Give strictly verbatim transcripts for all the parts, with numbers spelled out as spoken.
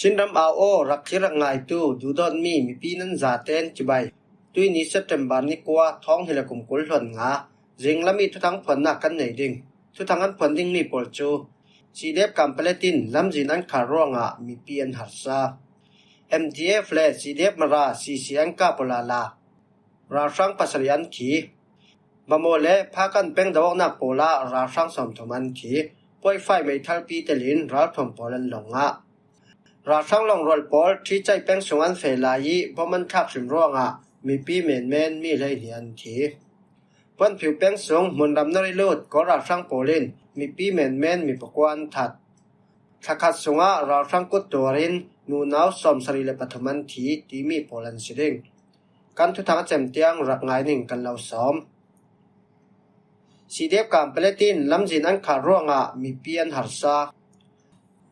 Chinram au aw rak thlir rak ngaitu duhdawtmi mipi nan zaten cibai. Tuini September ni kua thawng hnih le kum kul hluan nga zinglam i thuthang phuannak kan nei ding. Thuthang an phuan dingmi pawl cu C D F Kanpalet in lamzin an khar ruangah mipi an harsa. M D F le C D F Mara C C an kap aw lala. Ralhrang pasarih an thi. Mamaw le Phakan peng do awknak pawl ah ralhrang sawmthum an thi. Puaifai meithalpi telin ralthuam pawl an lawng ngah. Ralhrang lawngrual pawl Thicaih peng sung an feh lai i bom an thlak hrim ruangah mipi menmen mi hleihnih an thi. Puanphiu peng sung hmunram na ri lut Kawl ralhrang pawl in mipi menmen mi pakua an that. Thlakhat sungah ralhrang kut tuar in nunau sawmsarih le pathum an thi timi pawl an si ding. Kan thuthang a cem tiang rak ngai ning kan lo sawm. C D F Kanpalet in lamzin an khar ruangah mipi an harsa.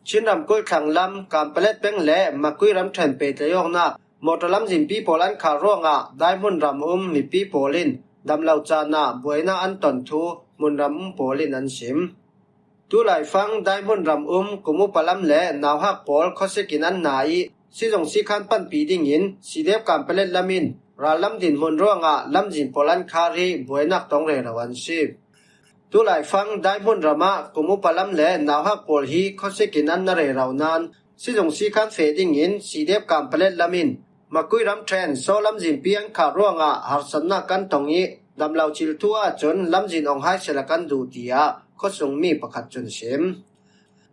Chin ramkulh thlang lam Kanpalet peng le Makui ramṭhen pehtlaih awknak motor lamzinpi pawl an khar ruangah Daihmun ram um mipi pawl in damlo caan ah buainak an ton thu hmunram um pawl in an sim. Tulaifang Daihmun ram um kum upa lam le nauhak pawl khuasik in an na i sizung sikhan panpih dingin C D F Kanpalet lam in rallam dinhmun ruangah lamzin pawl an khar i buainak tong rero an si. Tulaifang Daihmun ram ah kum upa lam le nauhak pawl hi khuasik in an na rero nain sizung sikhan feh dingin C D F Kanpalet lam in Makui ramṭhen saw lamzinpi an khar ruangah harsatnak kan tong i damlo cil thu ahcun lamzin ong hai sehla kan duh tiah khuasungmi pakhat cun sim.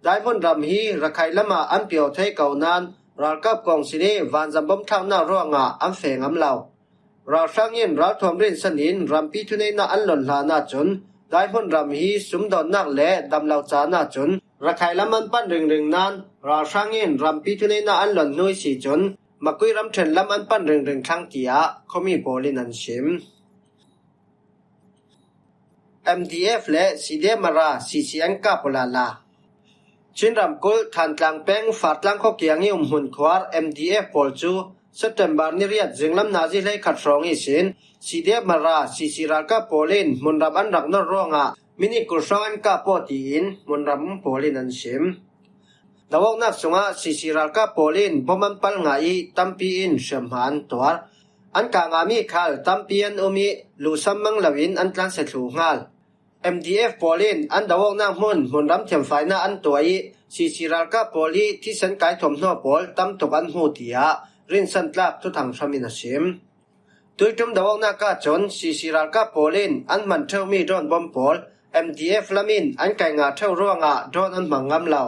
Daihmun ram hi Rakhine lam ah an piau thei ko nain ralkap kawngsil i vanzam bom thlaknak ruangah an feh ngam lo. Ralhrang in ralthuam rinsan in rampi thuneihnak an lon hlan ahcun Daihmun ram hi sumdawnnak le damlo caan ahcun Rakhine lam an pan ringring nain ralhrang in rampi thuneihnak an lon hnu i si cun Makui ramṭhen lam an pan ringring thlang tiah khuami pawl in an sim. M D F le C D F Mara C C an kap aw lala. Chin ramkulh Thantlang peng Fartlang khuakiang i um hmunkhuar M D F pawl cu September ni riat zinglam nazi hleikhat hrawng ihsin C D F Mara C C ralkap pawl in hmunram an rak nor ruangah minit kul hrawng an kap aw tiin hmunram um pawl in an sim. Doawknak sungah C C ralkap pawl in bom an pal ngah i tampi in hriamhma an tuar. An kah ngahmi khal tampi an um i luhsam mang loin an tlansia thluh hngal. M D F pawl in an doawknak hmun hmunram thiamfainak an tuah i C C ralkap pawl i thisen kai thuamhnaw pawl tam tuk an hmu tiah rinsantlak thuthang hram in a sim. Tuiṭum doawknak ahcun C C ralkap pawl in an hman ṭheumi drone bom pawl M D F lam in an kai ngah ṭheu ruangah drone an hmang ngam lo.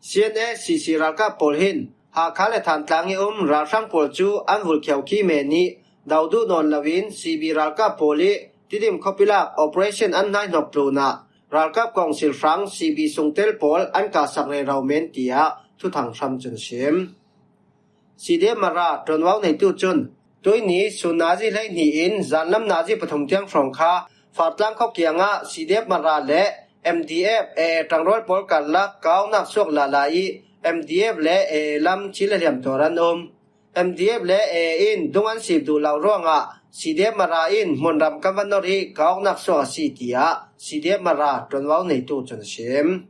C N A C C ralkap pawl hin Hakha le Thantlang i um ralhrang pawl cu an vulkhio khi men i do duh nawn loin C B ralkap pawl i Tidim khuapi lak operation an hnaihnok tlunah ralkap kawngsil hrang C B sungtel pawl an kahsak rero men tiah thuthang hram cun sim. C D F Mara ṭuanvo neitu cun tuini sun nazi hleihnih in zanlam nazi pathum tiang hrawng kha Fartlang khuakiang ah C D F Mara le M D F A A ṭangrual pawl karlak kauknak suak lala i M D F le A A lam thil le hliam tuar an um. M D F le A A in dung an sip duh lo ruangah C D F Mara in hmunram kan van nor i kauknak suak a si tiah C D F Mara ṭuanvo neitu cun a sim.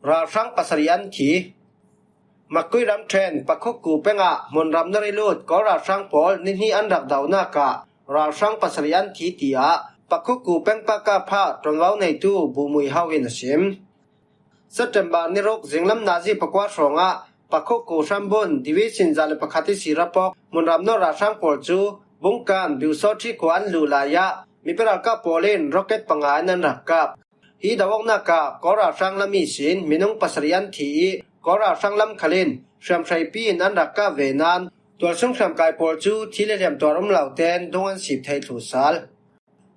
Ralhrang pasarih an thi. Makui ramṭhen Pakhukku peng ah hmunram nor i lut Kawl ralhrang pawl ni hnih an rak donak ah ralhrang pasarih an thi tiah Pakhukku peng pakap ah ṭuanvo neitu Bu Mui Ho in a sim. September ni ruk zinglam nazi pakua hrawngah Pakhukku hrambun Division za le pakhat i si rapawk hmunram nor ralhrang pawl cu Bungkan Biusawṭhi khua an luh lai ah mipi ralkap pawl in rocket panga in an rak kap. Hi doawknak ah Kawl ralhrang lam ihsin minung pasarih an thi i Kawl ralhrang lam khal in hriamhreipi in an rak kap ve nain tualsung hriamkai pawl cu thil le hliam tuar um lo tein dung an sip thei thlu sal.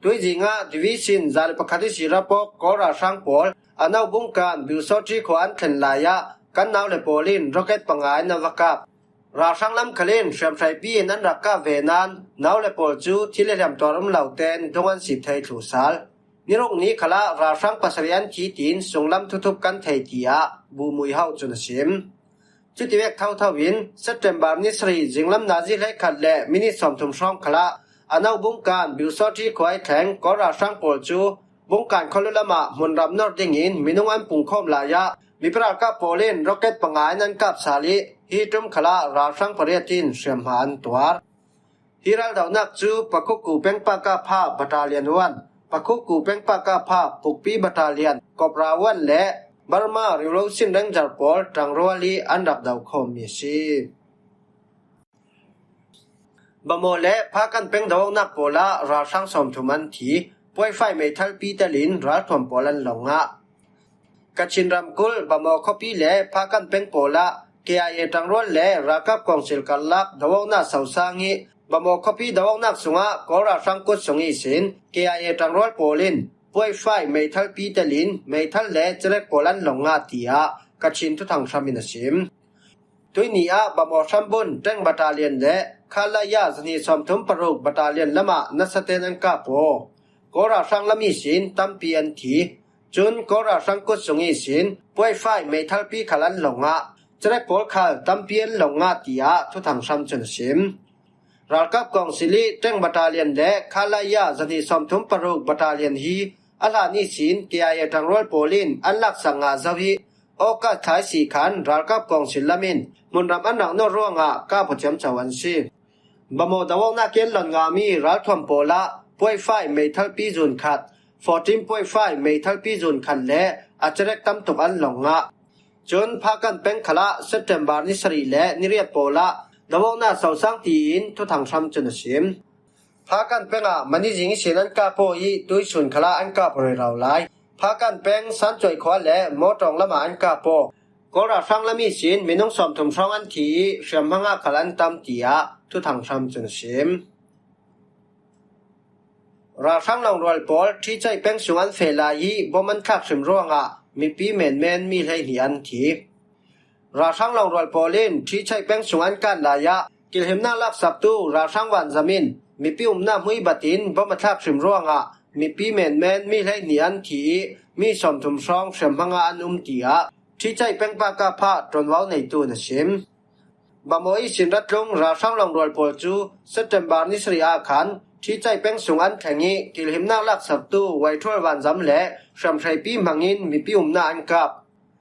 Tuizing ah Division za le pakhat i si rapawk Kawl ralhrang pawl a no Bungkan Biusawṭhi khua an thlen lai ah kan nau le pawl in rocket panga in an va kap. Ralhrang lam khal in hriamhreipi in an rak kap ve nain nau le pawl cu thil le hliam tuar um lo tein dung an sip thei thlu sal. Ni ruk ni khalah ralhrang pasarih an thi tiin sunglam thuthup kan thei tiah Bu Mui Ho cun a sim. Cutivek thotho in September ni sarih zinglam nazi hleikhat le minit sawmthum hrawng khalah a no Bungkan Biusawṭhi khua i thleng Kawl ralhrang pawl cu Bungkan khualu lam ah hmunram nor dingin minung an pungkhawm lai ah Mipi ralkap pawl in rocket panga in an kap sal ih, hi ṭum khalah ralhrang pariat in hriamhma an tuar. Hi raldohnak cu Pakhuku peng Pakapha Battalion one, Pakhuku peng Pakapha Pukpi Battalion, Cobra one le Burma Revolution Ranger pawl ṭangrual ih an rak do khawmmi a si. Bamaw le Phakan peng do-awknak pawl ah ralhrang sawmthum an thi, puaifai meithalpi telin ralthuam pawl an lawng ngah. Kachin ramkulh Bamaw khuapi le Phakan peng pawl ah K I A ṭangrual le ralkap kawngsil karlak do-awknak sosang ih Bamaw khuapi do-awknak sungah Kawl ralhrang kut sung ihsin K I A ṭangrual pawl in puaifai meithalpi telin meithal le cerek pawl an lawng ngah, tiah Kachin thuthang hram in a sim. Tuihni ah Bamaw hrambun Tank Battalion le Khalaya zahnih sawmthum paruk Battalion lamah nasa ten an kap aw. Kawl ralhrang lam ihsin tampi an thi. Cun Kawl ralhrang kut sung ihsin puaifai meithalpi khal an lawng ngah, cerek pawl khal tampi an lawng ngah, tiah thuthang hram cun a sim. Ralkap kawngsil ih Tank Battalion le Khalaya zahnih sawmthum paruk Battalion hi a hlan ihsin K I A ṭangrual pawl in an laksak ngah zo ih, August thla ih sih khan ralkap kawngsil lam in hmunram an rak nawr ruangah kap aw ciamco an si. Bamaw do-awknak ih an lon ngahmi ralthuam pawl ah puaifai meithalpi zun khat, fourteen puaifai meithalpi zun khat le a cerek tam tuk an lawng ngah. Cun Phakan peng khalah September ni sarih le ni riat pawl ah do-awknak sosang tiin thuthang hram cun a sim. Phakan peng ah mani zing ihsin an kap aw ih tuihsun khalah an kap aw rero lai. Phakan peng Sancuai khua le Mawṭawng lamah an kap aw. Kawl ralhrang lam ihsin minung sawmthum hrawng an thi ih hriamhma ngah khal an tam, tiah thuthang hram cun a sim. Ralhrang lawngrual pawl Ṭhicaih peng sung an feh lai ih bom an thlak hrim ruangah mipi menmen mi hleihnih an thi. Ralhrang lawngrual pawl in Ṭhicaih peng sung an kan lai ah kilhimnak laksaktu ralhrang vanzam in mipi umnak hmui bat in bom a thlak hrim ruangah mipi menmen mi hleihnih an thi ih mi sawmthum hrawng hriamhma ngah an um, tiah Ṭhicaih peng Pakapha ṭuanvo neitu in a sim. Bamaw ihsin ratlung ralhrang lawngrual pawl cu September ni sarih ah khan Ṭhicaih peng sung an thleng ih kilhimnak laksaktu Waithual vanzam le hriamhreipi hmangin mipi umnak an kap.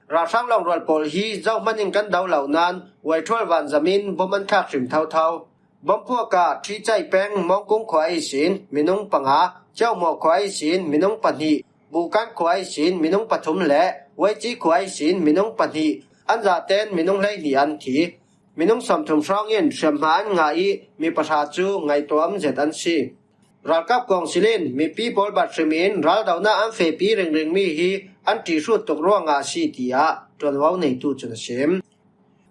Ralhrang lawngrual pawl hi zohman in kan do lo nain Waithual vanzam in bom an thlak hrim thotho. Bom puak ah Ṭhicaih peng Mawngkung khua ihsin minung panga, Ciohmawh khua ihsin minung pahnih, Bukan khua ihsin minung pathum le Waici khua ihsin minung pahnih, an zaten minung hleihnih an thi. Minung sawmthum hrawng in hriamhma an ngah ih mi pahra cu ngaihtuam zet an si. Ralkap kawngsil in mipi pawl bat hrim in raldohnak an fehpi ringringmi hi an ṭihhrut tuk ruangah a si, tiah ṭuanvo neitu cun a sim.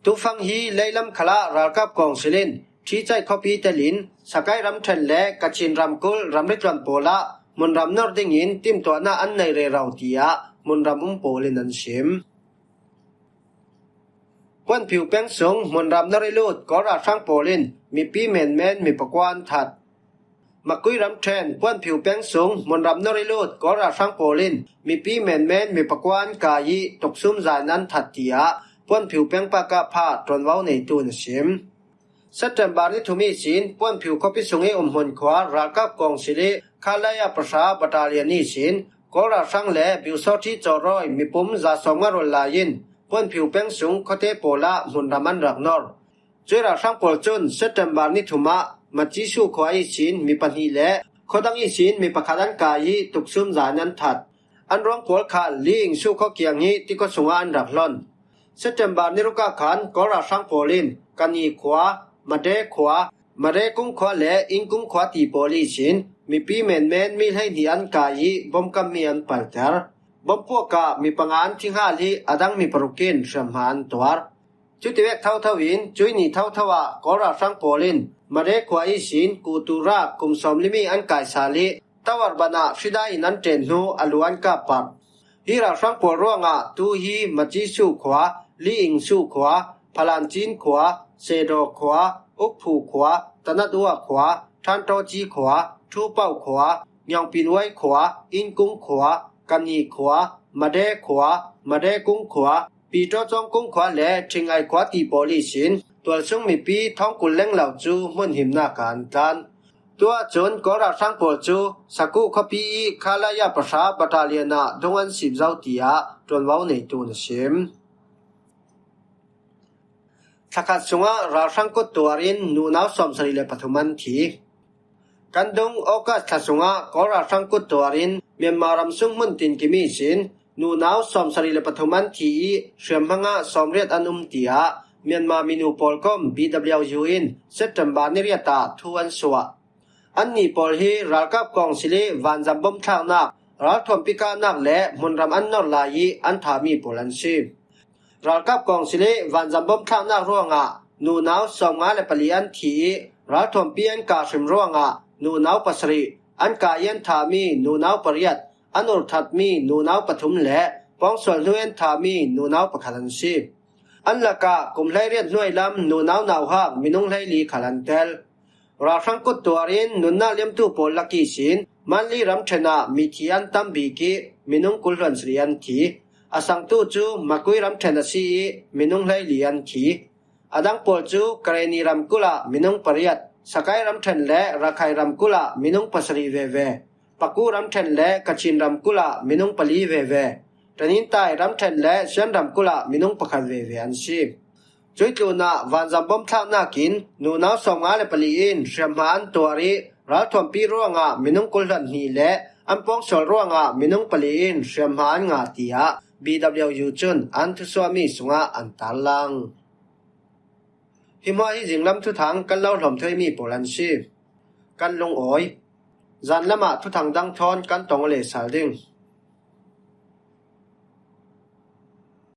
Tufang hi leilam khalah ralkap kawngsil in Ṭhicaih khuapi telin Sakai ramṭhen le Kachin ramkulh ramritluan pawl ah hmunram nor dingin timtuahnak an nei rero, tiah hmunram um pawl in an sim. Puanphiu peng sung hmunram nor ih lut Kawl ralhrang pawl in mipi menmen mi pakua an that. Makui ramṭhen Puanphiu peng sung hmunram nor ih lut Kawl ralhrang pawl in mipi menmen mi pakua an kai ih tuksum za in an that, tiah Puanphiu peng Pakapha ṭuanvo neitu in a sim. September ni thum ihsin Puanphiu khuapi sung ih umhmun khua ralkap kawngsil ih Khalaya pahra Battalion ihsin Kawl ralhrang le Biusawṭhi cawrawi mipum za sawmnga rul lai in Puanphiu peng sung khuate pawl ah hmunram an rak nor. Cuih ralhrang pawl cun September ni thum ah Macisu khua ihsin mi pahnih le khuadang ihsin mi pakhat an kai ih tuksum za in an that. An ruang pawl khal Li Ingsu khua kiang ih tikhua sungah an rak hlon. September ni ruk ah khan Kawl ralhrang pawl in Kani khua, Made khua, Made Kung khua le Inn Kung khua ti pawl ihsin mipi menmen mi hleihnih an kai ih bomkammi an palter. Bom puak ah mi panga an thi nghal ih a dang mi paruk in hriamhma an tuar. Cutivek thotho in cuih ni thotho ah Kawl ralhrang pawl in Made khua ihsin kutu rak kum sawmli mi an kai sal ih tower ban ah hrida in an ṭen hnu a lu an kap parh. Hi ralhrang pawl ruangah tu hi Macisu khua, Li Ingsu khua, Phalancin khua, Sedaw khua, Ukphu khua, Tanat Ua khua, Ṭhantawci khua, Ṭhupauh khua, Ngiangpinwai khua, Inn Kung khua, Kani khua, Made khua, Made Kung khua, Pi Ṭaw Cawng Kung khua le Ṭhingai khua ti pawl ihsin tualsung mipi thawng kul lenglo cu hmunhimnak ah an tlan. Tua cun Kawl ralhrang pawl cu Sakuh khuapi i Khalaya pahra battalion ah dung an sip zo, tiah ṭuanvo neitu na sim. Thlakhat sungah ralhrang kut tuar in nunau sawmsarih le pathum an thi. Kan dung August thla sungah Kawl ralhrang kut tuar in Myanmar ram sung hmun tin kim ihsin nunau sawmsarih le pathum an thi i hriamhmang ah sawmriat an um, tiah Myanmar minu pawlkom B W U in September ni riat ah thu an suah. Annih pawl hi ralkap kawngsil i vanzam bom thlaknak, ralthuampi kahnak le hmunram an nor lai i an thahmi pawl an si. Ralkap kawngsil i vanzam bom thlaknak ruangah nunau sawmnga le pali an thi i ralthuampi an kah hrim ruangah nunau pasarih, an kah i an thahmi nunau pariat, an urthatmi nunau pathum le pawngsual hnu an thahmi nunau pakhat an si. An lakah kum hleiriat hnuai lam nunau nauhak minung hleili khal an tel. Ralhrang kut tuar in nunnak liamtu pawl lak ihsin Mandalay ramṭhen ah mithi an tam bik i minung kul hluan sarih an thi. A sangtu cu Magway ramṭhen a si i minung hleili an thi. A dang pawl cu Karenni ramkulh ah minung pariat, Sagaing ramṭhen le Rakhine ramkulh ah minung pasarih veve, Paku ramṭhen le Kachin ramkulh ah minung pali veve, Ranin Tai ramṭhen le Shan ramkulh ah minung pakhat veve an si. Cuih tlunah vanzam bom thlaknak in nunau sawmnga le pali in hriamhma an tuar i ralthuampi ruangah minung kul hluan hnih le an pawngsual ruangah minung pali in hriamhma an ngah, tiah B W U cun an thusuahmi sungah an tarlang. Hi hmuah hi zinglam thuthang kan lo hlawm thei mi pawl an si. Kan lungawi. Zan lamah thuthang dang thawn kan tong le sal ding.